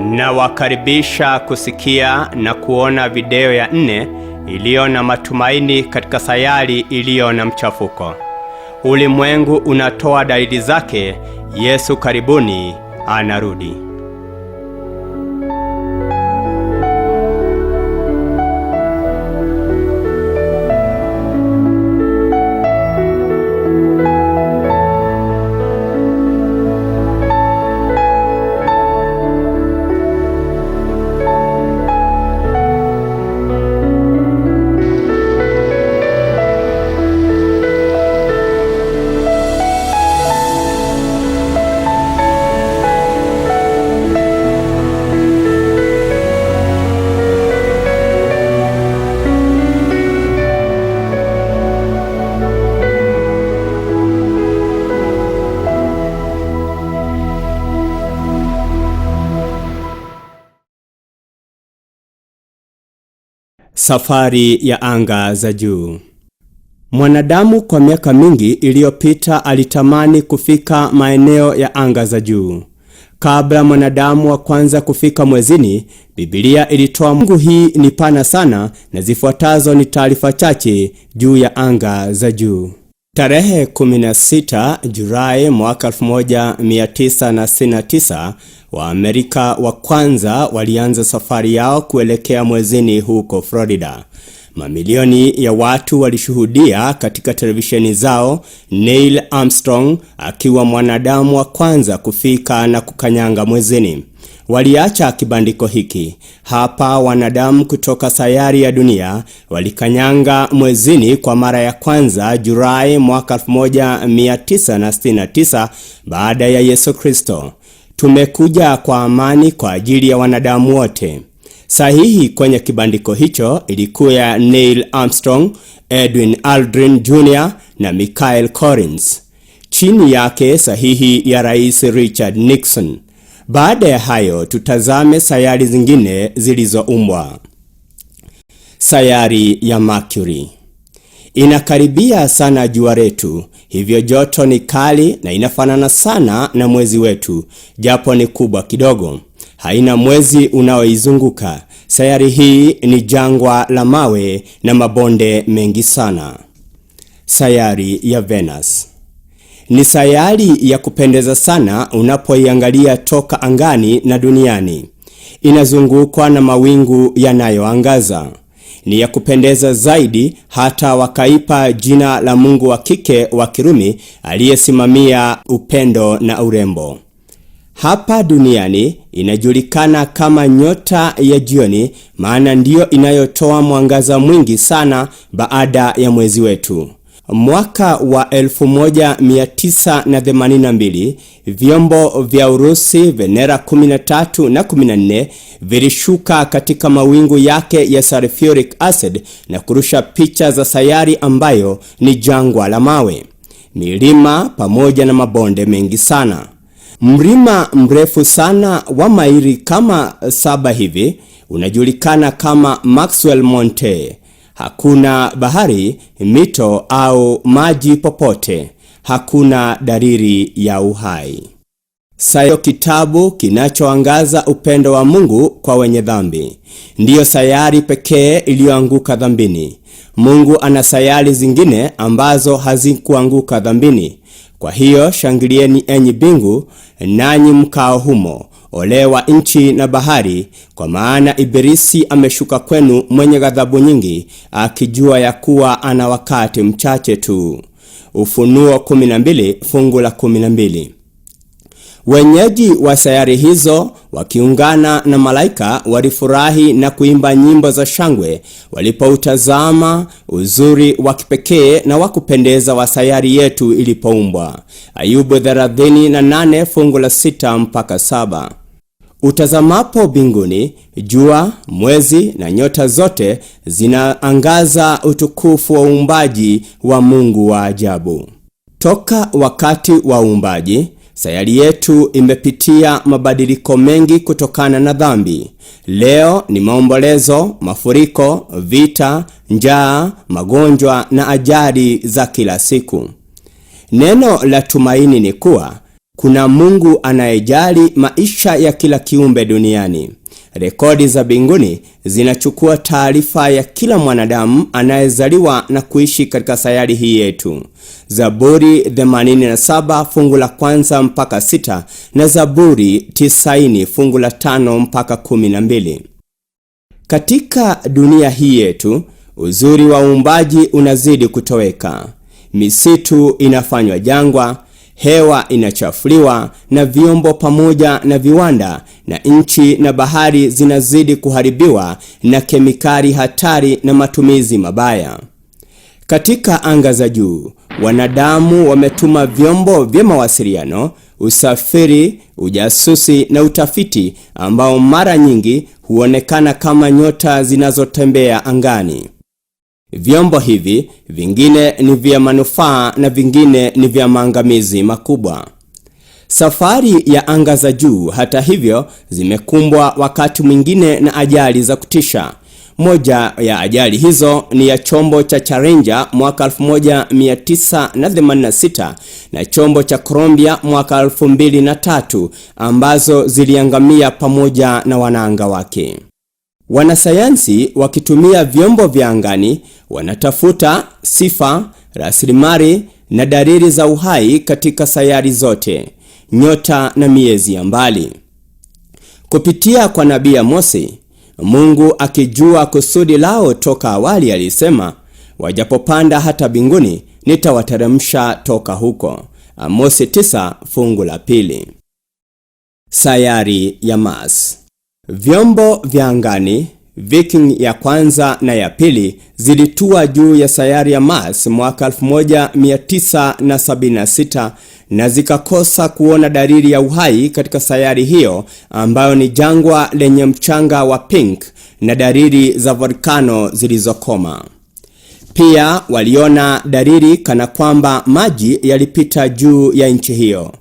Nawakaribisha kusikia na kuona video ya nne iliyo na matumaini katika sayari iliyo na mchafuko. Ulimwengu unatoa dalili zake. Yesu karibuni anarudi. Safari ya anga za juu. Mwanadamu kwa miaka mingi iliyopita alitamani kufika maeneo ya anga za juu. Kabla mwanadamu wa kwanza kufika mwezini, Biblia ilitoa Mungu. Hii ni pana sana na zifuatazo ni taarifa chache juu ya anga za juu. Tarehe 16 Julai mwaka 1969, Waamerika wa kwanza walianza safari yao kuelekea mwezini huko Florida. Mamilioni ya watu walishuhudia katika televisheni zao Neil Armstrong akiwa mwanadamu wa kwanza kufika na kukanyanga mwezini. Waliacha kibandiko hiki hapa: wanadamu kutoka sayari ya dunia walikanyanga mwezini kwa mara ya kwanza Julai mwaka 1969 baada ya Yesu Kristo. Tumekuja kwa amani kwa ajili ya wanadamu wote. Sahihi kwenye kibandiko hicho ilikuwa ya Neil Armstrong, Edwin Aldrin Jr na Michael Collins. Chini yake sahihi ya Rais Richard Nixon. Baada ya hayo tutazame sayari zingine zilizoumbwa. Sayari ya Mercury inakaribia sana jua letu, hivyo joto ni kali na inafanana sana na mwezi wetu, japo ni kubwa kidogo. Haina mwezi unaoizunguka. Sayari hii ni jangwa la mawe na mabonde mengi sana. Sayari ya Venus ni sayari ya kupendeza sana unapoiangalia toka angani na duniani. Inazungukwa na mawingu yanayoangaza. Ni ya kupendeza zaidi hata wakaipa jina la mungu wa kike wa Kirumi aliyesimamia upendo na urembo. Hapa duniani inajulikana kama nyota ya jioni, maana ndiyo inayotoa mwangaza mwingi sana baada ya mwezi wetu. Mwaka wa 1982 vyombo vya Urusi Venera 13 na 14 vilishuka katika mawingu yake ya sulfuric acid na kurusha picha za sayari ambayo ni jangwa la mawe, milima pamoja na mabonde mengi sana. Mlima mrefu sana wa maili kama 7 hivi unajulikana kama Maxwell Monte. Hakuna bahari, mito au maji popote. Hakuna dalili ya uhai. Sayo kitabu kinachoangaza upendo wa Mungu kwa wenye dhambi. Ndiyo sayari pekee iliyoanguka dhambini. Mungu ana sayari zingine ambazo hazikuanguka dhambini. Kwa hiyo shangilieni enyi mbingu, nanyi mkao humo. Ole wa nchi na bahari, kwa maana Ibilisi ameshuka kwenu mwenye ghadhabu nyingi, akijua ya kuwa ana wakati mchache tu. Ufunuo 12 fungu la 12. Wenyeji wa sayari hizo wakiungana na malaika walifurahi na kuimba nyimbo za shangwe walipoutazama uzuri wa kipekee na wa kupendeza wa sayari yetu ilipoumbwa. Ayubu 38 fungu la 6 mpaka 7. Utazamapo mbinguni, jua, mwezi na nyota zote zinaangaza utukufu wa uumbaji wa Mungu wa ajabu. Toka wakati wa uumbaji, sayari yetu imepitia mabadiliko mengi kutokana na dhambi. Leo ni maombolezo, mafuriko, vita, njaa, magonjwa na ajali za kila siku. Neno la tumaini ni kuwa Kuna Mungu anayejali maisha ya kila kiumbe duniani. Rekodi za mbinguni zinachukua taarifa ya kila mwanadamu anayezaliwa na kuishi katika sayari hii yetu. Zaburi 87 fungu la kwanza mpaka 6 na Zaburi 90 fungu la 5 mpaka 12. Katika dunia hii yetu, uzuri wa uumbaji unazidi kutoweka. Misitu inafanywa jangwa, hewa inachafuliwa na vyombo pamoja na viwanda, na nchi na bahari zinazidi kuharibiwa na kemikali hatari na matumizi mabaya. Katika anga za juu, wanadamu wametuma vyombo vya mawasiliano, usafiri, ujasusi na utafiti ambao mara nyingi huonekana kama nyota zinazotembea angani. Vyombo hivi vingine ni vya manufaa na vingine ni vya maangamizi makubwa. Safari ya anga za juu, hata hivyo, zimekumbwa wakati mwingine na ajali za kutisha. Moja ya ajali hizo ni ya chombo cha Challenger mwaka 1986 na chombo cha Columbia mwaka 2003 ambazo ziliangamia pamoja na wanaanga wake. Wanasayansi wakitumia vyombo vya angani wanatafuta sifa, rasilimali na dalili za uhai katika sayari zote, nyota na miezi ya mbali. Kupitia kwa nabii Amosi, Mungu akijua kusudi lao toka awali alisema, wajapopanda hata binguni nitawateremsha toka huko. Amosi 9 fungu la 2. Sayari ya Mars. Vyombo vya angani Viking ya kwanza na ya pili zilitua juu ya sayari ya Mars mwaka 1976 na zikakosa kuona dalili ya uhai katika sayari hiyo ambayo ni jangwa lenye mchanga wa pink na dalili za volkano zilizokoma. Pia waliona dalili kana kwamba maji yalipita juu ya nchi hiyo.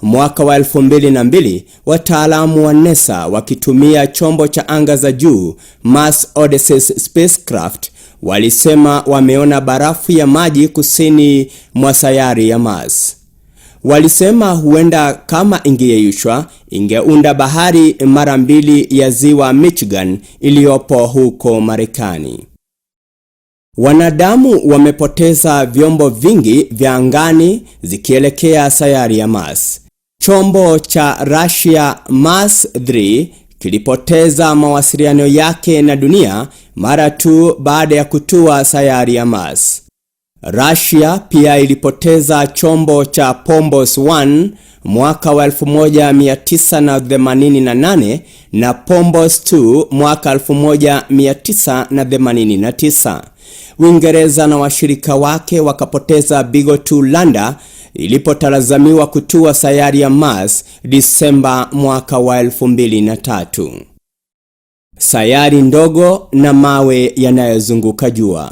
Mwaka wa 2002, wataalamu wa NASA wakitumia chombo cha anga za juu Mars Odyssey spacecraft walisema wameona barafu ya maji kusini mwa sayari ya Mars. Walisema huenda kama ingeyeyushwa ingeunda bahari mara mbili ya ziwa Michigan iliyopo huko Marekani. Wanadamu wamepoteza vyombo vingi vya angani zikielekea sayari ya Mars. Chombo cha Russia Mars 3 kilipoteza mawasiliano yake na dunia mara tu baada ya kutua sayari ya Mars. Russia pia ilipoteza chombo cha Pombos 1 mwaka wa 1988 na Pombos 2 mwaka 1989. Uingereza na washirika wake wakapoteza Beagle 2 lander ilipotazamiwa kutua sayari ya Mars Disemba mwaka wa 2003. Sayari ndogo na mawe yanayozunguka jua.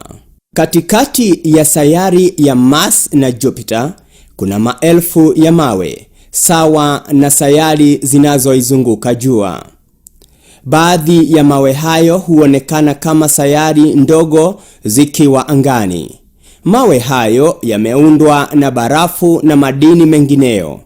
Katikati ya sayari ya Mars na Jupiter kuna maelfu ya mawe sawa na sayari zinazoizunguka jua. Baadhi ya mawe hayo huonekana kama sayari ndogo zikiwa angani. Mawe hayo yameundwa na barafu na madini mengineyo.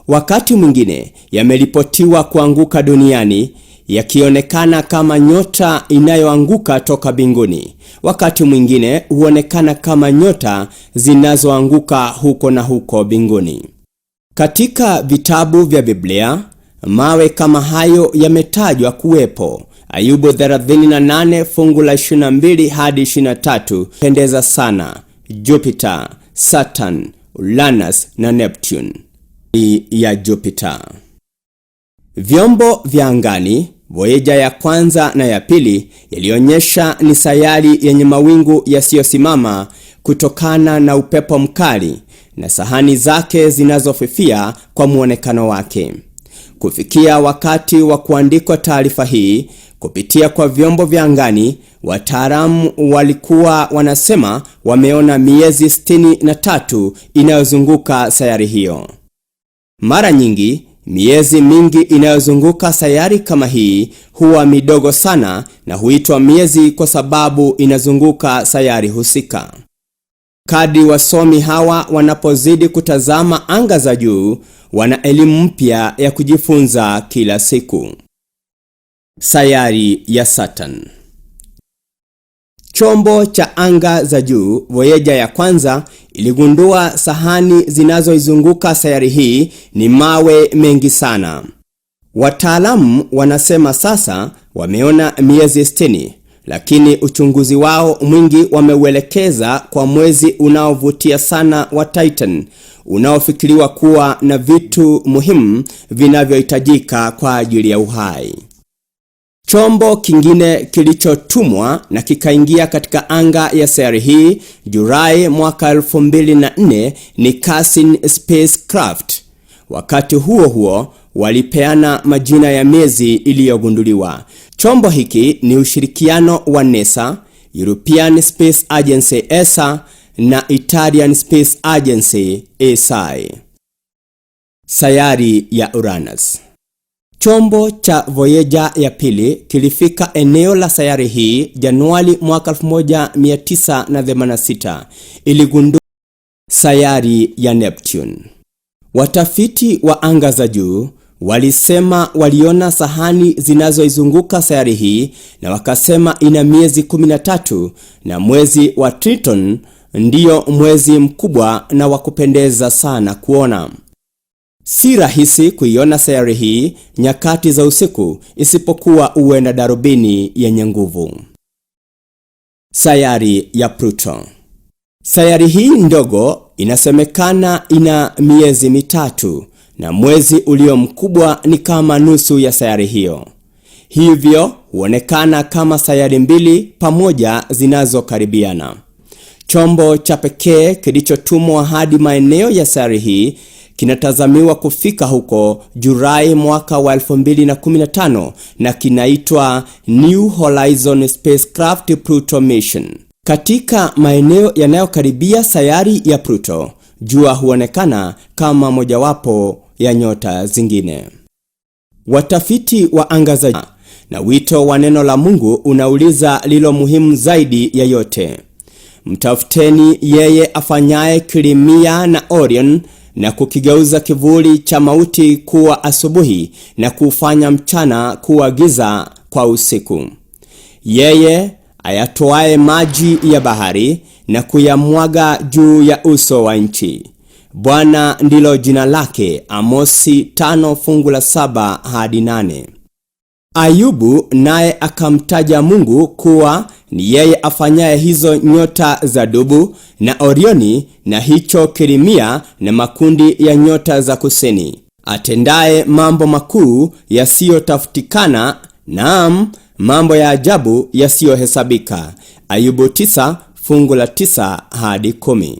Wakati mwingine yameripotiwa kuanguka duniani yakionekana kama nyota inayoanguka toka binguni. Wakati mwingine huonekana kama nyota zinazoanguka huko na huko binguni. Katika vitabu vya Biblia, mawe kama hayo yametajwa kuwepo. Ayubu 38 fungu la 22 hadi 23. Pendeza sana Jupiter, Saturn, Uranus na Neptune ya Jupiter. Vyombo vya angani Voyager ya kwanza na ya pili yalionyesha ni sayari yenye mawingu yasiyosimama kutokana na upepo mkali na sahani zake zinazofifia kwa muonekano wake. Kufikia wakati wa kuandikwa taarifa hii kupitia kwa vyombo vya angani, wataalamu walikuwa wanasema wameona miezi 63 inayozunguka sayari hiyo. Mara nyingi miezi mingi inayozunguka sayari kama hii huwa midogo sana na huitwa miezi kwa sababu inazunguka sayari husika. Kadri wasomi hawa wanapozidi kutazama anga za juu, wana elimu mpya ya kujifunza kila siku. Sayari ya Saturn. Chombo cha anga za juu Voyager ya kwanza iligundua sahani zinazoizunguka sayari hii ni mawe mengi sana. Wataalamu wanasema sasa wameona miezi 60, lakini uchunguzi wao mwingi wameuelekeza kwa mwezi unaovutia sana wa Titan unaofikiriwa kuwa na vitu muhimu vinavyohitajika kwa ajili ya uhai. Chombo kingine kilichotumwa na kikaingia katika anga ya sayari hii Julai mwaka 2004 ni Cassini spacecraft. Wakati huo huo walipeana majina ya miezi iliyogunduliwa. Chombo hiki ni ushirikiano wa NASA, European Space Agency ESA na Italian Space Agency ESA. Sayari ya Uranus. Chombo cha Voyager ya pili kilifika eneo la sayari hii Januari mwaka 1986. Iligundua sayari ya Neptune. Watafiti wa anga za juu walisema waliona sahani zinazoizunguka sayari hii na wakasema ina miezi 13 na mwezi wa Triton ndiyo mwezi mkubwa na wa kupendeza sana kuona. Si rahisi kuiona sayari hii nyakati za usiku isipokuwa uwe na darubini yenye nguvu. Sayari ya Pluto. Sayari hii ndogo inasemekana ina miezi mitatu na mwezi ulio mkubwa ni kama nusu ya sayari hiyo, hivyo huonekana kama sayari mbili pamoja zinazokaribiana. Chombo cha pekee kilichotumwa hadi maeneo ya sayari hii kinatazamiwa kufika huko Julai mwaka wa 2015 na kinaitwa New Horizon Spacecraft Pluto Mission. Katika maeneo yanayokaribia sayari ya Pluto, jua huonekana kama mojawapo ya nyota zingine. Watafiti wa anga za na wito wa neno la Mungu unauliza lilo muhimu zaidi ya yote: mtafuteni yeye afanyaye Kilimia na Orion na kukigeuza kivuli cha mauti kuwa asubuhi na kuufanya mchana kuwa giza kwa usiku. Yeye ayatoaye maji ya bahari na kuyamwaga juu ya uso wa nchi. Bwana ndilo jina lake. Amosi 5 fungu la 7 hadi 8. Ayubu naye akamtaja Mungu kuwa ni yeye afanyaye hizo nyota za dubu na Orioni na hicho Kirimia na makundi ya nyota za kusini, atendaye mambo makuu yasiyotafutikana, naam, mambo ya ajabu yasiyohesabika. Ayubu 9 fungu la 9 hadi 10.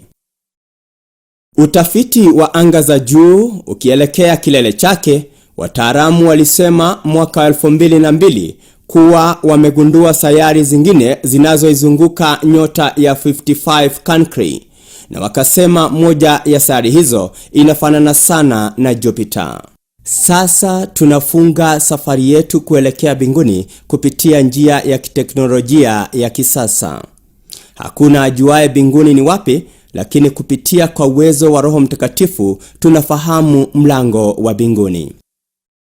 Utafiti wa anga za juu ukielekea kilele chake, wataalamu walisema mwaka 2002 kuwa wamegundua sayari zingine zinazoizunguka nyota ya 55 Cancri, na wakasema moja ya sayari hizo inafanana sana na Jupiter. Sasa tunafunga safari yetu kuelekea mbinguni kupitia njia ya kiteknolojia ya kisasa. Hakuna ajuaye mbinguni ni wapi, lakini kupitia kwa uwezo wa Roho Mtakatifu tunafahamu mlango wa mbinguni.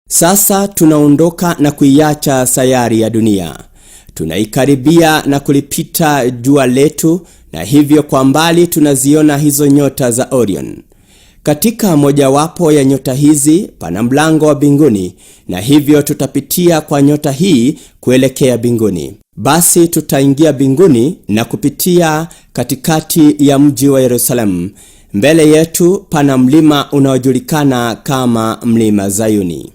Sasa tunaondoka na kuiacha sayari ya dunia. Tunaikaribia na kulipita jua letu, na hivyo kwa mbali tunaziona hizo nyota za Orion. Katika mojawapo ya nyota hizi pana mlango wa mbinguni, na hivyo tutapitia kwa nyota hii kuelekea mbinguni. Basi tutaingia mbinguni na kupitia katikati ya mji wa Yerusalemu. Mbele yetu pana mlima unaojulikana kama mlima Zayuni.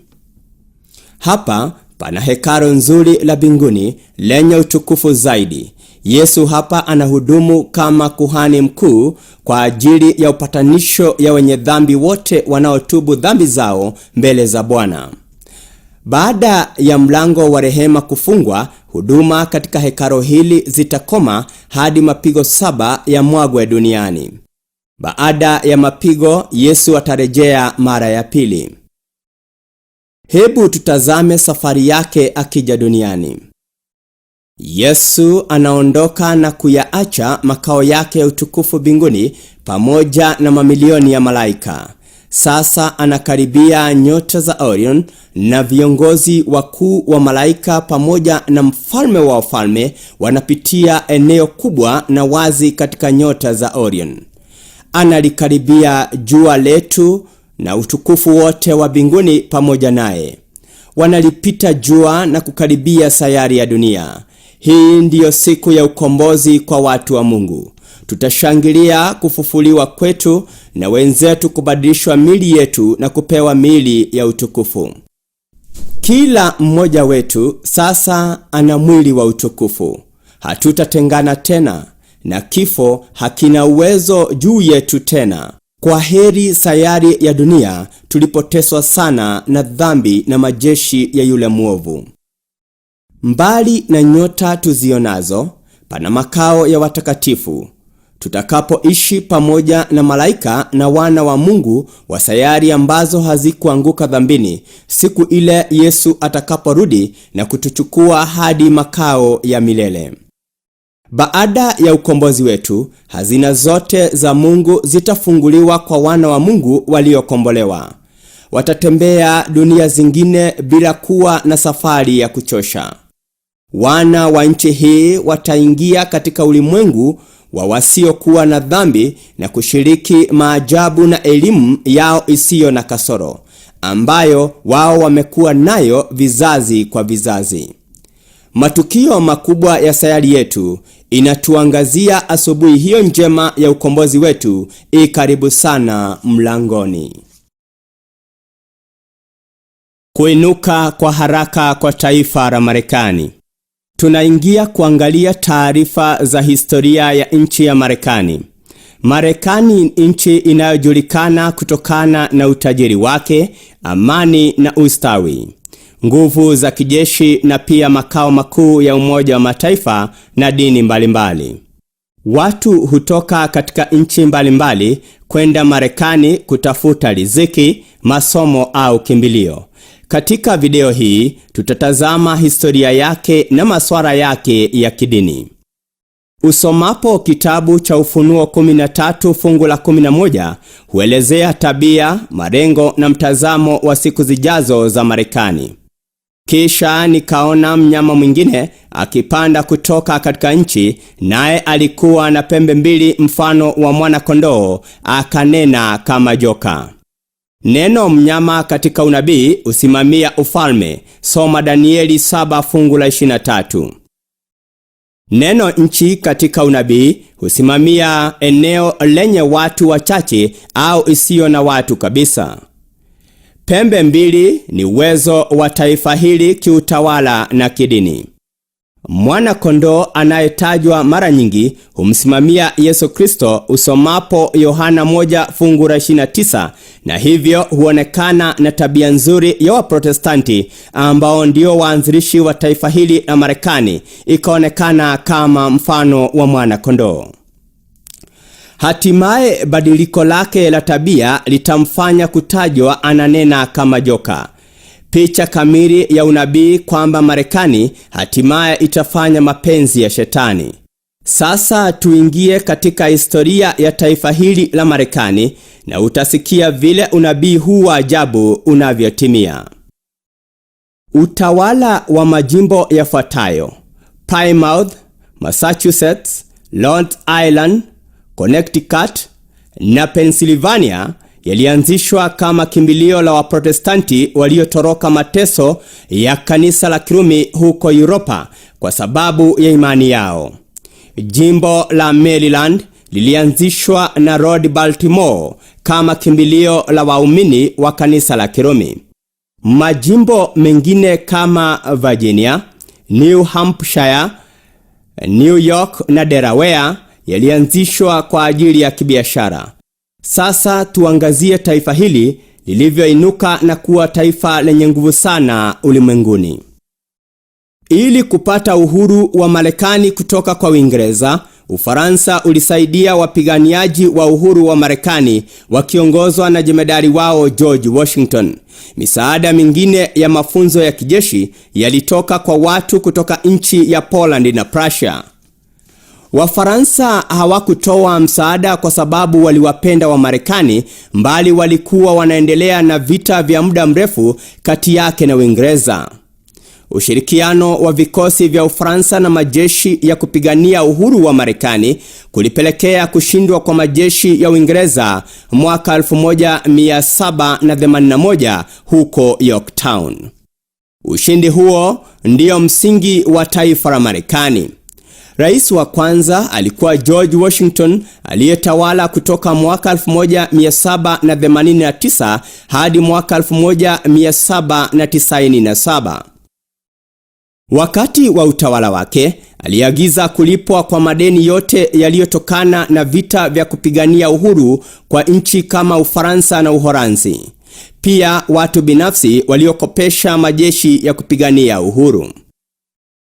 Hapa pana hekalu nzuri la mbinguni lenye utukufu zaidi. Yesu hapa anahudumu kama kuhani mkuu kwa ajili ya upatanisho ya wenye dhambi wote wanaotubu dhambi zao mbele za Bwana. Baada ya mlango wa rehema kufungwa, huduma katika hekalo hili zitakoma hadi mapigo 7 ya mwagwe duniani. Baada ya mapigo, Yesu atarejea mara ya pili. Hebu tutazame safari yake akija duniani. Yesu anaondoka na kuyaacha makao yake ya utukufu mbinguni pamoja na mamilioni ya malaika. Sasa anakaribia nyota za Orion na viongozi wakuu wa malaika pamoja na mfalme wa wafalme wanapitia eneo kubwa na wazi katika nyota za Orion. Analikaribia jua letu na utukufu wote wa mbinguni pamoja naye. Wanalipita jua na kukaribia sayari ya dunia. Hii ndiyo siku ya ukombozi kwa watu wa Mungu. Tutashangilia kufufuliwa kwetu na wenzetu kubadilishwa mili yetu na kupewa mili ya utukufu. Kila mmoja wetu sasa ana mwili wa utukufu. Hatutatengana tena na kifo hakina uwezo juu yetu tena. Kwa heri sayari ya dunia tulipoteswa sana na dhambi na majeshi ya yule mwovu. Mbali na nyota tuzionazo, pana makao ya watakatifu tutakapoishi pamoja na malaika na wana wa Mungu wa sayari ambazo hazikuanguka dhambini, siku ile Yesu atakaporudi na kutuchukua hadi makao ya milele. Baada ya ukombozi wetu, hazina zote za Mungu zitafunguliwa kwa wana wa Mungu waliokombolewa. Watatembea dunia zingine bila kuwa na safari ya kuchosha. Wana wa nchi hii wataingia katika ulimwengu wa wasiokuwa na dhambi na kushiriki maajabu na elimu yao isiyo na kasoro ambayo wao wamekuwa nayo vizazi kwa vizazi. Matukio makubwa ya sayari yetu inatuangazia asubuhi hiyo njema ya ukombozi wetu i karibu sana mlangoni. Kuinuka kwa haraka kwa taifa la Marekani. Tunaingia kuangalia taarifa za historia ya nchi ya Marekani. Marekani ni nchi inayojulikana kutokana na utajiri wake, amani na ustawi, nguvu za kijeshi na pia makao makuu ya Umoja wa Mataifa na dini mbalimbali. Watu hutoka katika nchi mbalimbali kwenda Marekani kutafuta riziki, masomo au kimbilio. Katika video hii tutatazama historia yake na masuala yake ya kidini. Usomapo kitabu cha Ufunuo 13 fungu la 11 huelezea tabia, malengo na mtazamo wa siku zijazo za Marekani. Kisha nikaona mnyama mwingine akipanda kutoka katika nchi, naye alikuwa na pembe mbili mfano wa mwana-kondoo, akanena kama joka. Neno mnyama katika unabii husimamia ufalme. Soma Danieli 7 fungu la 23. Neno nchi katika unabii husimamia eneo lenye watu wachache au isiyo na watu kabisa. Pembe mbili ni uwezo wa taifa hili kiutawala na kidini. Mwana kondoo anayetajwa mara nyingi humsimamia Yesu Kristo usomapo Yohana 1 fungu la 29, na hivyo huonekana na tabia nzuri ya Waprotestanti ambao ndio waanzilishi wa taifa hili la Marekani, ikaonekana kama mfano wa mwana kondoo. Hatimaye badiliko lake la tabia litamfanya kutajwa ananena kama joka. Picha kamili ya unabii kwamba Marekani hatimaye itafanya mapenzi ya Shetani. Sasa tuingie katika historia ya taifa hili la Marekani na utasikia vile unabii huu wa ajabu unavyotimia. Utawala wa majimbo yafuatayo: Plymouth, Massachusetts, Rhode Island, Connecticut na Pennsylvania yalianzishwa kama kimbilio la Waprotestanti waliotoroka mateso ya kanisa la Kirumi huko Europa kwa sababu ya imani yao. Jimbo la Maryland lilianzishwa na Lord Baltimore kama kimbilio la waumini wa kanisa la Kirumi. Majimbo mengine kama Virginia, New Hampshire, New York na Delaware yalianzishwa kwa ajili ya kibiashara. Sasa tuangazie taifa hili lilivyoinuka na kuwa taifa lenye nguvu sana ulimwenguni. Ili kupata uhuru wa Marekani kutoka kwa Uingereza, Ufaransa ulisaidia wapiganiaji wa uhuru wa Marekani wakiongozwa na jemedari wao George Washington. Misaada mingine ya mafunzo ya kijeshi yalitoka kwa watu kutoka nchi ya Poland na Prussia. Wafaransa hawakutoa msaada kwa sababu waliwapenda Wamarekani, mbali walikuwa wanaendelea na vita vya muda mrefu kati yake na Uingereza. Ushirikiano wa vikosi vya Ufaransa na majeshi ya kupigania uhuru wa Marekani kulipelekea kushindwa kwa majeshi ya Uingereza mwaka 1781 huko Yorktown. Ushindi huo ndiyo msingi wa taifa la Marekani. Rais wa kwanza alikuwa George Washington aliyetawala kutoka mwaka 1789 hadi mwaka 1797. Wakati wa utawala wake aliagiza kulipwa kwa madeni yote yaliyotokana na vita vya kupigania uhuru kwa nchi kama Ufaransa na Uholanzi. Pia watu binafsi waliokopesha majeshi ya kupigania uhuru.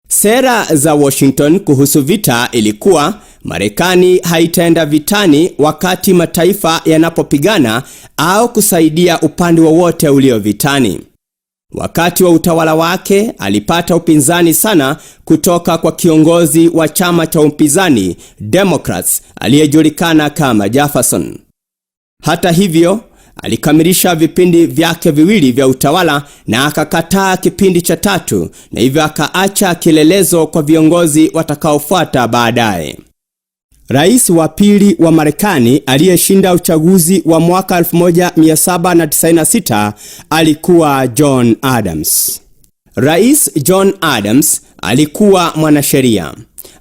Sera za Washington kuhusu vita ilikuwa Marekani haitaenda vitani wakati mataifa yanapopigana au kusaidia upande wowote ulio vitani. Wakati wa utawala wake alipata upinzani sana kutoka kwa kiongozi wa chama cha upinzani Democrats aliyejulikana kama Jefferson. Hata hivyo, alikamilisha vipindi vyake viwili vya utawala na akakataa kipindi cha tatu, na hivyo akaacha kielelezo kwa viongozi watakaofuata baadaye. Rais wa pili wa Marekani aliyeshinda uchaguzi wa mwaka 1796 alikuwa John Adams. Rais John Adams alikuwa mwanasheria.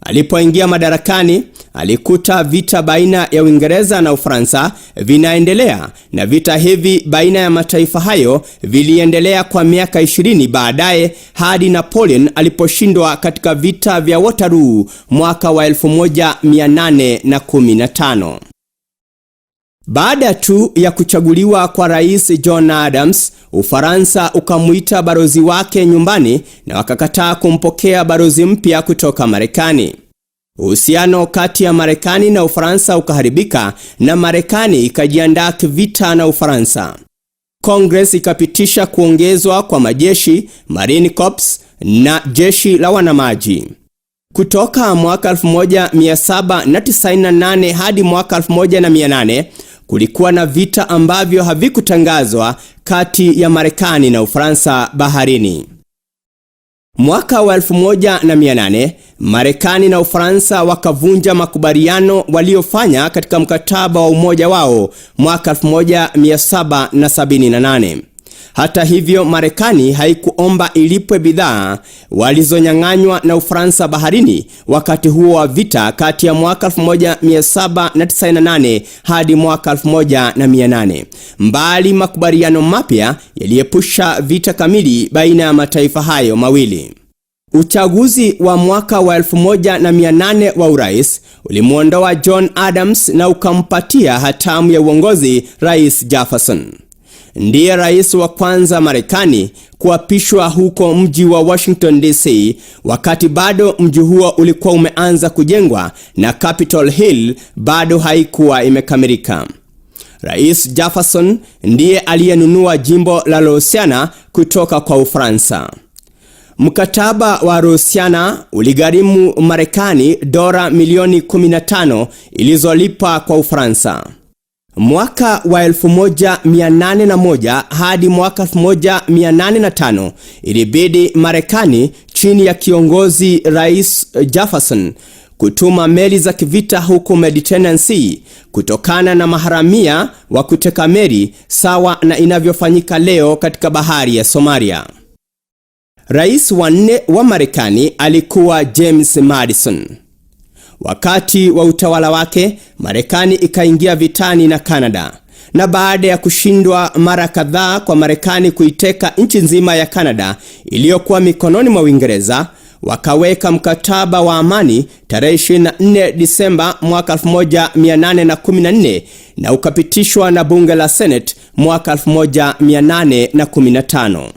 Alipoingia madarakani, alikuta vita baina ya Uingereza na Ufaransa vinaendelea, na vita hivi baina ya mataifa hayo viliendelea kwa miaka 20 baadaye hadi Napoleon aliposhindwa katika vita vya Waterloo mwaka wa 1815. Baada tu ya kuchaguliwa kwa Rais John Adams, Ufaransa ukamuita balozi wake nyumbani na wakakataa kumpokea balozi mpya kutoka Marekani. Uhusiano kati ya Marekani na Ufaransa ukaharibika na Marekani ikajiandaa kivita na Ufaransa. Congress ikapitisha kuongezwa kwa majeshi, Marine Corps na jeshi la wanamaji. Kutoka mwaka 1798 hadi mwaka 1800 kulikuwa na vita ambavyo havikutangazwa kati ya Marekani na Ufaransa baharini. Mwaka wa 1800 Marekani na Ufaransa wakavunja makubaliano waliofanya katika mkataba wa umoja wao mwaka 1778. Hata hivyo, Marekani haikuomba ilipwe bidhaa walizonyang'anywa na Ufaransa baharini wakati huo wa vita kati ya mwaka 1798 hadi mwaka 1800. Mbali makubaliano mapya yaliepusha vita kamili baina ya mataifa hayo mawili. Uchaguzi wa mwaka wa 1800 wa urais ulimwondoa John Adams na ukampatia hatamu ya uongozi Rais Jefferson. Ndiye rais wa kwanza Marekani kuapishwa huko mji wa Washington DC, wakati bado mji huo ulikuwa umeanza kujengwa na Capitol Hill bado haikuwa imekamilika. Rais Jefferson ndiye aliyenunua jimbo la Louisiana kutoka kwa Ufaransa. Mkataba wa Louisiana uligharimu Marekani dola milioni 15 ilizolipa kwa Ufaransa. Mwaka wa 1801 hadi mwaka 1805 ilibidi Marekani chini ya kiongozi Rais Jefferson kutuma meli za kivita huko Mediterranean Sea kutokana na maharamia wa kuteka meli sawa na inavyofanyika leo katika bahari ya Somalia. Rais wa nne wa Marekani alikuwa James Madison. Wakati wa utawala wake, Marekani ikaingia vitani na Kanada, na baada ya kushindwa mara kadhaa kwa Marekani kuiteka nchi nzima ya Kanada iliyokuwa mikononi mwa Uingereza, wakaweka mkataba wa amani tarehe 24 Disemba mwaka 1814 na ukapitishwa na bunge la Senate mwaka 1815.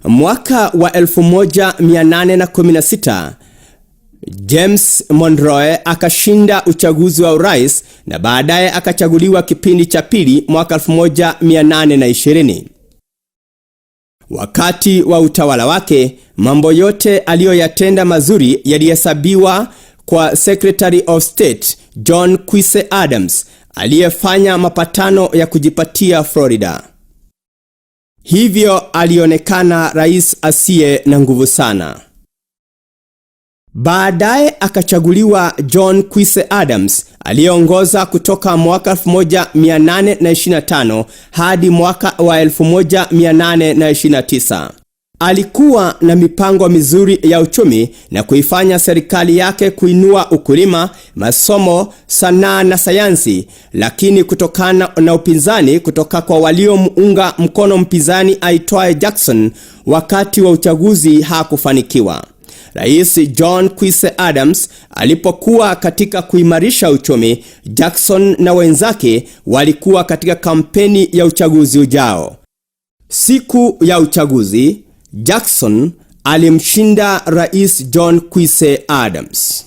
Mwaka wa 1816 James Monroe akashinda uchaguzi wa urais na baadaye akachaguliwa kipindi cha pili mwaka 1820. Wakati wa utawala wake, mambo yote aliyoyatenda mazuri yalihesabiwa kwa Secretary of State John Quincy Adams aliyefanya mapatano ya kujipatia Florida. Hivyo alionekana rais asiye na nguvu sana. Baadaye akachaguliwa John Quincy Adams aliyeongoza kutoka mwaka 1825 hadi mwaka wa 1829. Alikuwa na mipango mizuri ya uchumi na kuifanya serikali yake kuinua ukulima, masomo, sanaa na sayansi, lakini kutokana na upinzani kutoka kwa waliomuunga mkono mpinzani aitwaye Jackson wakati wa uchaguzi hakufanikiwa. Rais John Quincy Adams alipokuwa katika kuimarisha uchumi, Jackson na wenzake walikuwa katika kampeni ya uchaguzi ujao. Siku ya uchaguzi, Jackson alimshinda Rais John Quincy Adams.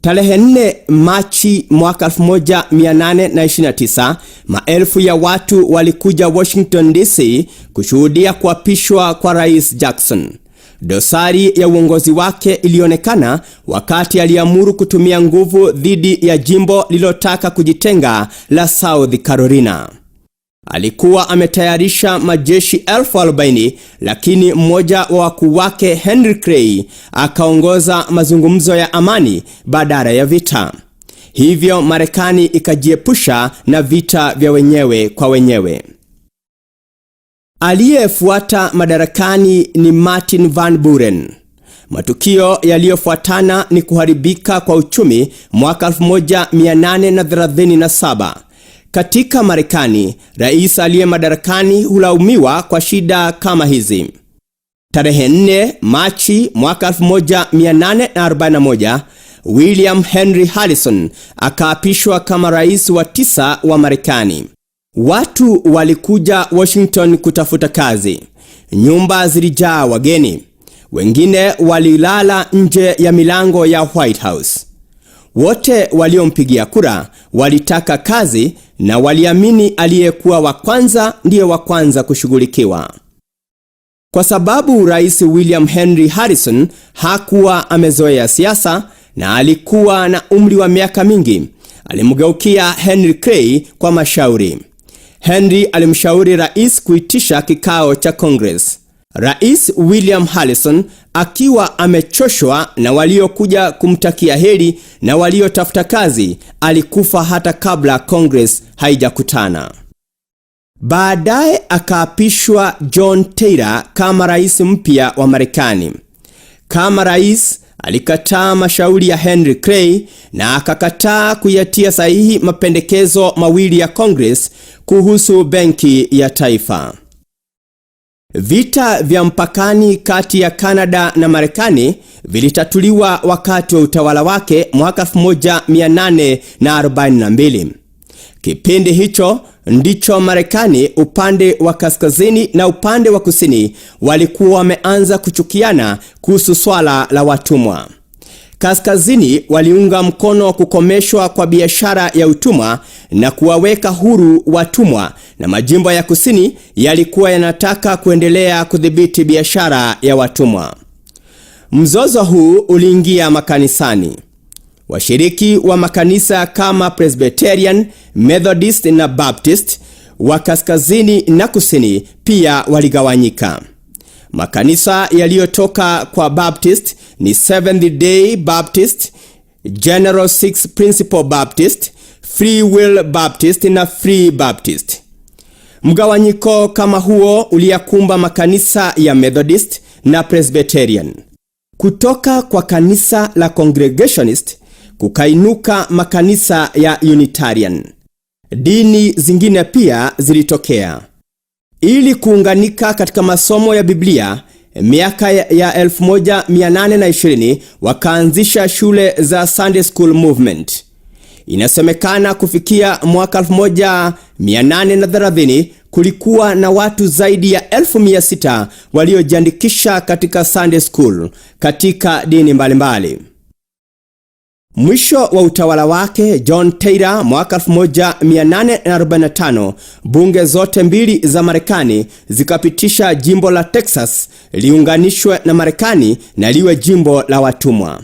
Tarehe 4 Machi mwaka 1829, maelfu ya watu walikuja Washington DC kushuhudia kuapishwa kwa Rais Jackson. Dosari ya uongozi wake ilionekana wakati aliamuru kutumia nguvu dhidi ya jimbo lililotaka kujitenga la South Carolina. Alikuwa ametayarisha majeshi 40,000 lakini mmoja wa wakuu wake Henry Clay akaongoza mazungumzo ya amani badala ya vita. Hivyo Marekani ikajiepusha na vita vya wenyewe kwa wenyewe. Aliyefuata madarakani ni Martin Van Buren. Matukio yaliyofuatana ni kuharibika kwa uchumi mwaka 1837. Katika Marekani, rais aliye madarakani hulaumiwa kwa shida kama hizi. Tarehe 4 Machi mwaka 1841, William Henry Harrison akaapishwa kama rais wa tisa wa Marekani. Watu walikuja Washington kutafuta kazi. Nyumba zilijaa wageni. Wengine walilala nje ya milango ya White House. Wote waliompigia kura walitaka kazi na waliamini aliyekuwa wa kwanza ndiye wa kwanza kushughulikiwa. Kwa sababu Rais William Henry Harrison hakuwa amezoea siasa na alikuwa na umri wa miaka mingi, alimgeukia Henry Clay kwa mashauri. Henry alimshauri rais kuitisha kikao cha Congress. Rais William Harrison akiwa amechoshwa na waliokuja kumtakia heri na waliotafuta kazi, alikufa hata kabla Congress haijakutana. Baadaye akaapishwa John Taylor kama rais mpya wa Marekani. Kama rais alikataa mashauri ya Henry Clay na akakataa kuyatia sahihi mapendekezo mawili ya Congress kuhusu benki ya taifa. Vita vya mpakani kati ya Kanada na Marekani vilitatuliwa wakati wa utawala wake mwaka 1842. Kipindi hicho ndicho Marekani upande wa kaskazini na upande wa kusini walikuwa wameanza kuchukiana kuhusu swala la watumwa. Kaskazini waliunga mkono kukomeshwa kwa biashara ya utumwa na kuwaweka huru watumwa, na majimbo ya kusini yalikuwa yanataka kuendelea kudhibiti biashara ya watumwa. Mzozo huu uliingia makanisani. Washiriki wa makanisa kama Presbyterian, Methodist na Baptist wa kaskazini na kusini pia waligawanyika. Makanisa yaliyotoka kwa Baptist ni Seventh Day Baptist, General Six Principle Baptist, Free Will Baptist na Free Baptist. Mgawanyiko kama huo uliyakumba makanisa ya Methodist na Presbyterian. Kutoka kwa kanisa la Congregationist kukainuka makanisa ya Unitarian. Dini zingine pia zilitokea ili kuunganika katika masomo ya Biblia. Miaka ya 1820 wakaanzisha shule za Sunday School Movement. Inasemekana kufikia mwaka 1830 kulikuwa na watu zaidi ya 600,000 waliojiandikisha katika Sunday School katika dini mbalimbali. Mwisho wa utawala wake John Taylor mwaka 1845, bunge zote mbili za Marekani zikapitisha jimbo la Texas liunganishwe na Marekani na liwe jimbo la watumwa.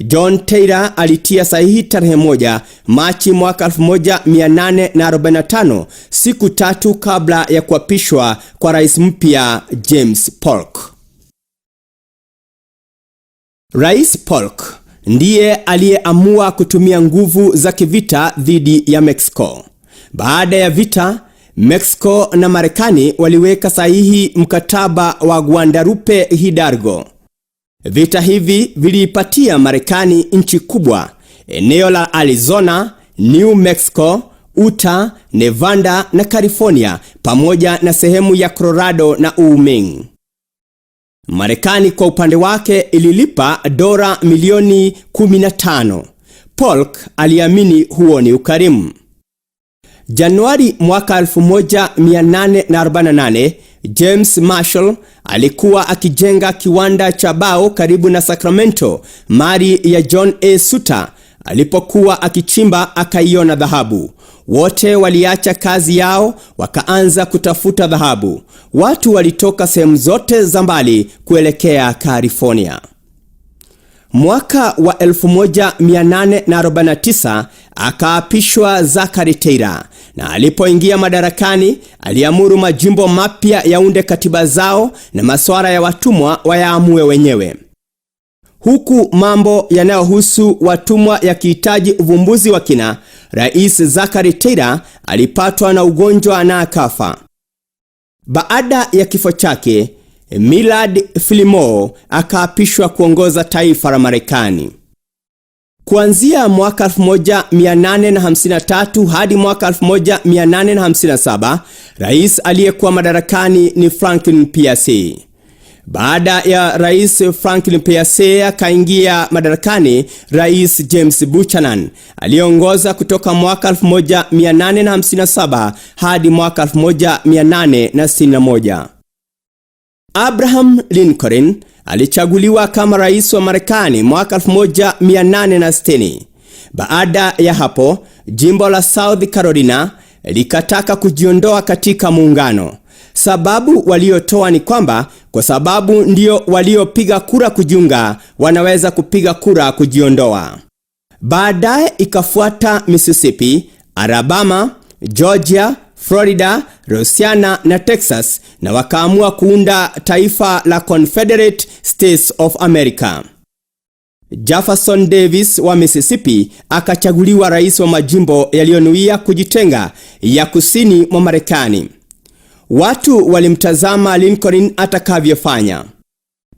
John Taylor alitia sahihi tarehe 1 Machi mwaka 1845, siku 3 kabla ya kuapishwa kwa rais mpya James Polk. Rais Polk ndiye aliyeamua kutumia nguvu za kivita dhidi ya Mexico. Baada ya vita, Mexico na Marekani waliweka sahihi mkataba wa Guadalupe Hidalgo. Vita hivi viliipatia Marekani nchi kubwa, eneo la Arizona, New Mexico, Utah, Nevada na California pamoja na sehemu ya Colorado na Wyoming. Marekani kwa upande wake ililipa dola milioni 15. Polk aliamini huo ni ukarimu. Januari mwaka 1848, James Marshall alikuwa akijenga kiwanda cha bao karibu na Sacramento, mali ya John A. Sutter. Alipokuwa akichimba akaiona dhahabu. Wote waliacha kazi yao wakaanza kutafuta dhahabu. Watu walitoka sehemu zote za mbali kuelekea California. Mwaka wa 1849 akaapishwa Zachary Taylor, na alipoingia madarakani aliamuru majimbo mapya yaunde katiba zao na masuala ya watumwa wayaamue wenyewe. Huku mambo yanayohusu watumwa yakihitaji uvumbuzi wa kina, Rais Zachary Taylor alipatwa na ugonjwa na akafa. Baada ya kifo chake, Millard Fillmore akaapishwa kuongoza taifa la Marekani. Kuanzia mwaka 1853 hadi mwaka 1857, rais aliyekuwa madarakani ni Franklin Pierce. Baada ya Rais Franklin Pierce akaingia madarakani Rais James Buchanan aliongoza kutoka mwaka 1857 hadi mwaka 1861. Abraham Lincoln alichaguliwa kama rais wa Marekani mwaka 1860. Baada ya hapo, jimbo la South Carolina likataka kujiondoa katika muungano. Sababu waliotoa ni kwamba kwa sababu ndio waliopiga kura kujiunga, wanaweza kupiga kura kujiondoa. Baadaye ikafuata Mississippi, Alabama, Georgia, Florida, Louisiana na Texas, na wakaamua kuunda taifa la Confederate States of America. Jefferson Davis wa Mississippi akachaguliwa rais wa majimbo yaliyonuia kujitenga ya kusini mwa Marekani. Watu walimtazama Lincoln atakavyofanya.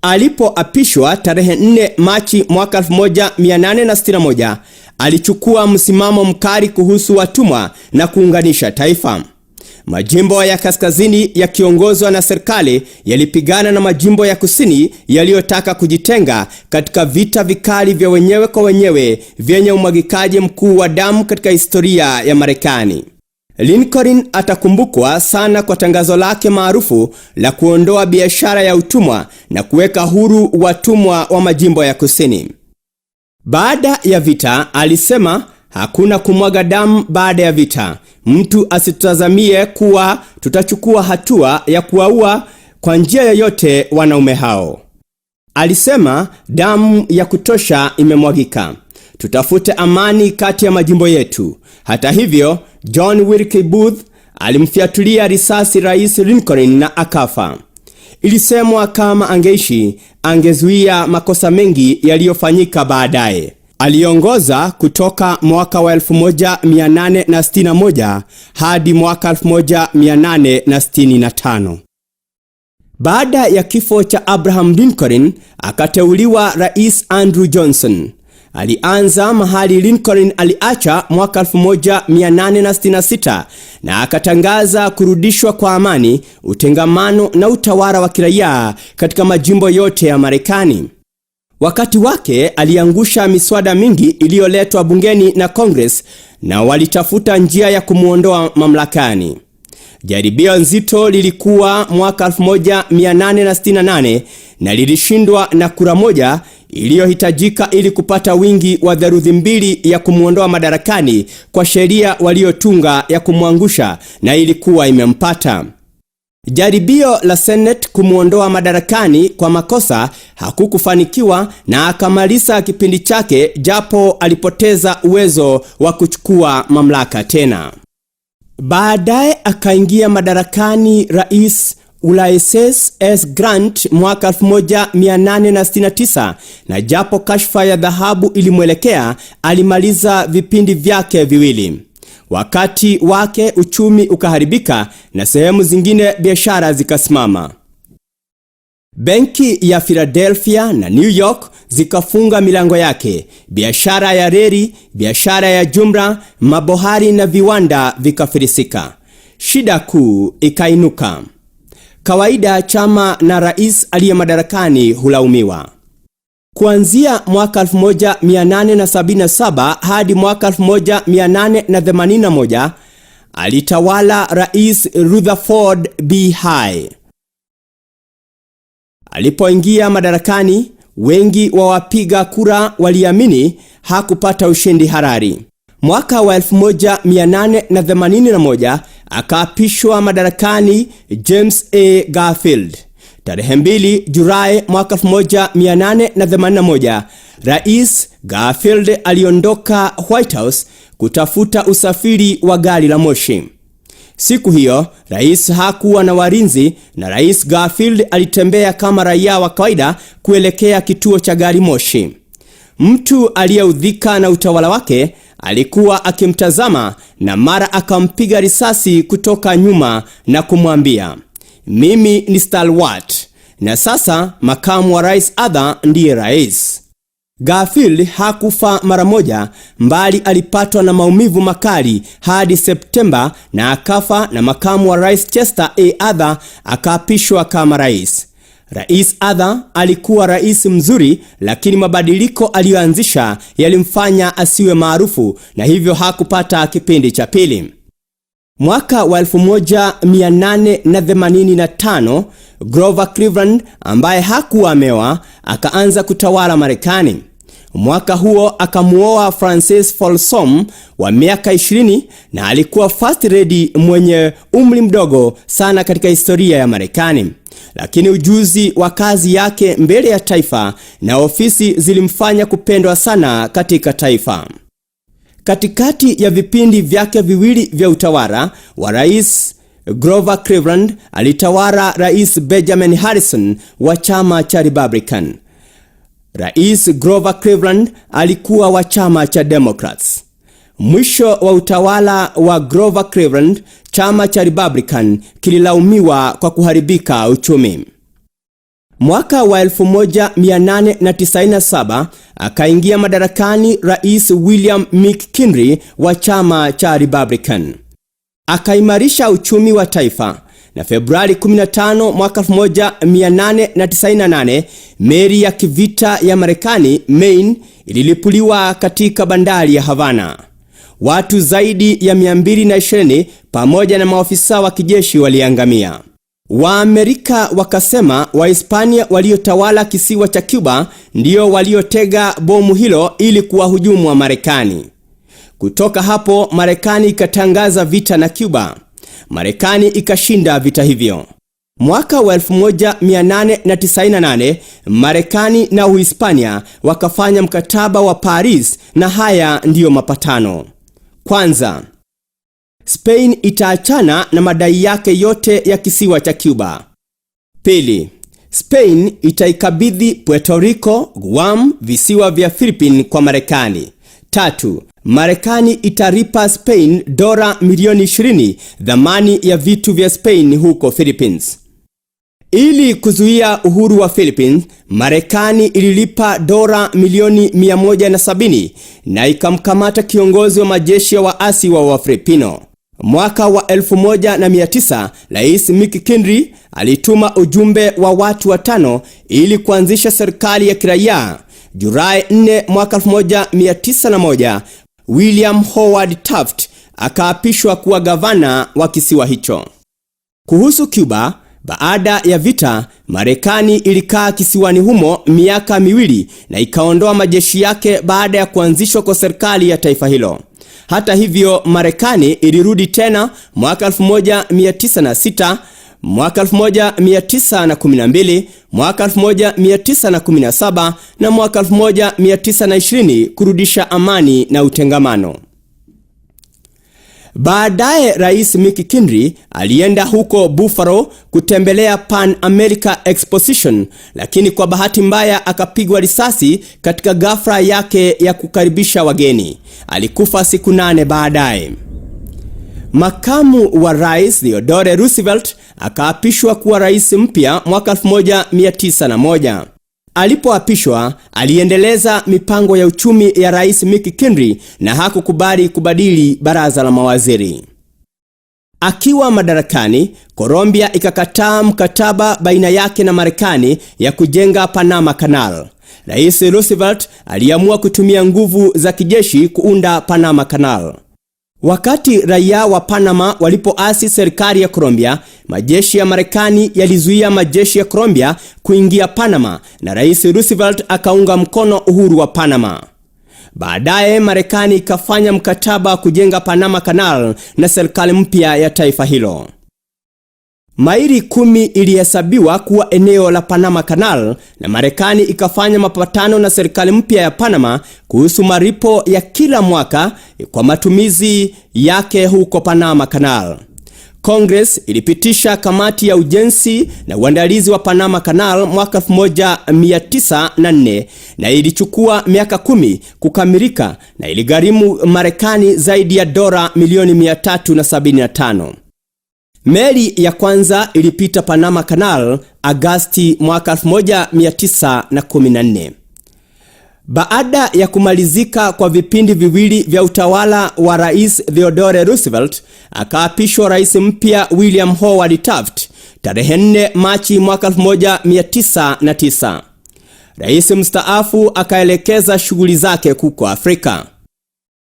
Alipoapishwa tarehe 4 Machi mwaka 1861, alichukua msimamo mkali kuhusu watumwa na kuunganisha taifa. Majimbo ya kaskazini yakiongozwa na serikali yalipigana na majimbo ya kusini yaliyotaka kujitenga katika vita vikali vya wenyewe kwa wenyewe vyenye umwagikaji mkuu wa damu katika historia ya Marekani. Lincoln atakumbukwa sana kwa tangazo lake maarufu la kuondoa biashara ya utumwa na kuweka huru watumwa wa majimbo ya kusini. Baada ya vita, alisema hakuna kumwaga damu baada ya vita. Mtu asitazamie kuwa tutachukua hatua ya kuwaua kwa njia yoyote wanaume hao. Alisema damu ya kutosha imemwagika. Tutafute amani kati ya majimbo yetu. Hata hivyo, John Wilkes Booth alimfyatulia risasi Rais Lincoln na akafa. Ilisemwa kama angeishi angezuia makosa mengi yaliyofanyika baadaye. Aliongoza kutoka mwaka wa 1861 hadi mwaka 1865. Baada ya kifo cha Abraham Lincoln, akateuliwa Rais Andrew Johnson. Alianza mahali Lincoln aliacha mwaka 1866 na akatangaza kurudishwa kwa amani, utengamano na utawala wa kiraia katika majimbo yote ya Marekani. Wakati wake aliangusha miswada mingi iliyoletwa bungeni na Congress na walitafuta njia ya kumuondoa mamlakani. Jaribio nzito lilikuwa mwaka 1868 na lilishindwa na kura moja iliyohitajika ili kupata wingi wa theluthi mbili ya kumwondoa madarakani kwa sheria waliotunga ya kumwangusha, na ilikuwa imempata. Jaribio la Senate kumwondoa madarakani kwa makosa hakukufanikiwa na akamaliza kipindi chake, japo alipoteza uwezo wa kuchukua mamlaka tena. Baadaye akaingia madarakani Rais Ulysses S. Grant mwaka 1869, na japo kashfa ya dhahabu ilimwelekea, alimaliza vipindi vyake viwili. Wakati wake uchumi ukaharibika na sehemu zingine biashara zikasimama. Benki ya Philadelphia na New York zikafunga milango yake. Biashara ya reli, biashara ya jumla, mabohari na viwanda vikafilisika. Shida kuu ikainuka. Kawaida chama na rais aliye madarakani hulaumiwa. Kuanzia mwaka 1877 hadi mwaka 1881 alitawala Rais Rutherford B. Hayes. Alipoingia madarakani, wengi wa wapiga kura waliamini hakupata ushindi halali. Mwaka wa 1881 akaapishwa madarakani James A. Garfield. Tarehe 2 Julai mwaka 1881, Rais Garfield aliondoka White House kutafuta usafiri wa gari la moshi. Siku hiyo rais hakuwa na walinzi na Rais Garfield alitembea kama raia wa kawaida kuelekea kituo cha gari moshi. Mtu aliyeudhika na utawala wake alikuwa akimtazama na mara akampiga risasi kutoka nyuma na kumwambia, "Mimi ni Stalwart na sasa makamu wa rais Arthur ndiye rais." Garfield hakufa mara moja, mbali alipatwa na maumivu makali hadi Septemba na akafa, na makamu wa rais Chester A. Arthur akaapishwa kama rais. Rais Arthur alikuwa rais mzuri, lakini mabadiliko aliyoanzisha yalimfanya asiwe maarufu na hivyo hakupata kipindi cha pili. Mwaka wa 1885 Grover Cleveland ambaye hakuwa ameoa akaanza kutawala Marekani. Mwaka huo akamuoa Frances Folsom wa miaka 20 na alikuwa first lady mwenye umri mdogo sana katika historia ya Marekani. Lakini ujuzi wa kazi yake mbele ya taifa na ofisi zilimfanya kupendwa sana katika taifa. Katikati ya vipindi vyake viwili vya utawala wa Rais Grover Cleveland alitawala Rais Benjamin Harrison wa chama cha Republican. Rais Grover Cleveland alikuwa wa chama cha Democrats. Mwisho wa utawala wa Grover Cleveland, chama cha Republican kililaumiwa kwa kuharibika uchumi. Mwaka wa 1897 akaingia madarakani Rais William McKinley wa chama cha Republican. Akaimarisha uchumi wa taifa na Februari 15 mwaka 1898 meli ya kivita ya Marekani Maine ililipuliwa katika bandari ya Havana. Watu zaidi ya 220 pamoja na maofisa wa kijeshi waliangamia. Waamerika wakasema Wahispania waliotawala kisiwa cha Cuba ndio waliotega bomu hilo ili kuwahujumu wa Marekani. Kutoka hapo Marekani ikatangaza vita na Cuba. Marekani ikashinda vita hivyo. Mwaka wa 1898 Marekani na Uhispania wakafanya mkataba wa Paris, na haya ndiyo mapatano. Kwanza, Spain itaachana na madai yake yote ya kisiwa cha Cuba. Pili, Spain itaikabidhi Puerto Rico, Guam, visiwa vya Philippines kwa Marekani. Tatu, Marekani itaripa Spain dola milioni 20 thamani ya vitu vya Spain huko Philippines. Ili kuzuia uhuru wa Philippines, Marekani ililipa dola milioni 170 na ikamkamata kiongozi wa majeshi ya waasi wa Wafilipino. Mwaka wa 1900 Rais McKinley alituma ujumbe wa watu watano ili kuanzisha serikali ya kiraia. Julai 4 mwaka 1901, William Howard Taft akaapishwa kuwa gavana wa kisiwa hicho. Kuhusu Cuba, Baada ya vita, Marekani ilikaa kisiwani humo miaka 2 na ikaondoa majeshi yake baada ya kuanzishwa kwa serikali ya taifa hilo. Hata hivyo, Marekani ilirudi tena mwaka 1906, mwaka 1912, mwaka 1917 na mwaka 1920 kurudisha amani na utengamano. Baadaye Rais McKinley alienda huko Buffalo kutembelea Pan America Exposition, lakini kwa bahati mbaya akapigwa risasi katika ghafla yake ya kukaribisha wageni. Alikufa siku 8 baadaye. Makamu wa Rais Theodore Roosevelt akaapishwa kuwa rais mpya mwaka 1901. Alipoapishwa, aliendeleza mipango ya uchumi ya Rais McKinley na hakukubali kubadili baraza la mawaziri. Akiwa madarakani, Colombia ikakataa mkataba baina yake na Marekani ya kujenga Panama Canal. Rais Roosevelt aliamua kutumia nguvu za kijeshi kuunda Panama Canal. Wakati raia wa Panama walipoasi serikali ya Colombia, majeshi ya Marekani yalizuia majeshi ya Colombia kuingia Panama na Rais Roosevelt akaunga mkono uhuru wa Panama. Baadaye Marekani ikafanya mkataba wa kujenga Panama Canal na serikali mpya ya taifa hilo. Maili 10 ilihesabiwa kuwa eneo la Panama Canal na Marekani ikafanya mapatano na serikali mpya ya Panama kuhusu malipo ya kila mwaka kwa matumizi yake huko Panama Canal. Congress ilipitisha kamati ya ujenzi na uandalizi wa Panama Canal mwaka 1904 na ilichukua miaka 10 kukamilika na iligharimu Marekani zaidi ya dola milioni 375. Meli ya kwanza ilipita Panama Canal Agasti mwaka 1914. Baada ya kumalizika kwa vipindi viwili vya utawala wa Rais Theodore Roosevelt, akaapishwa rais mpya William Howard Taft tarehe 4 Machi mwaka 1909. Rais mstaafu akaelekeza shughuli zake huko Afrika.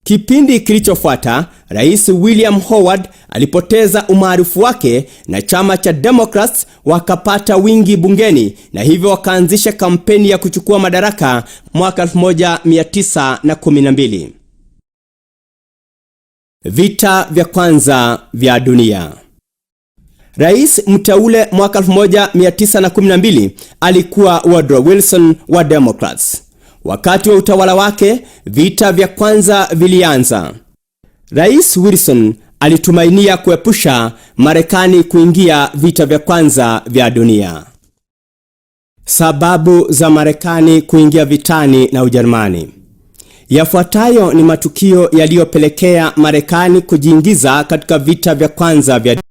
Kipindi kilichofuata, Rais William Howard alipoteza umaarufu wake na chama cha Democrats wakapata wingi bungeni na hivyo wakaanzisha kampeni ya kuchukua madaraka mwaka 1912. Vita vya kwanza vya dunia. Rais mteule mwaka 1912 alikuwa Woodrow Wilson wa Democrats. Wakati wa utawala wake, vita vya kwanza vilianza. Rais Wilson alitumainia kuepusha Marekani kuingia vita vya kwanza vya dunia. Sababu za Marekani kuingia vitani na Ujerumani. Yafuatayo ni matukio yaliyopelekea Marekani kujiingiza katika vita vya kwanza vya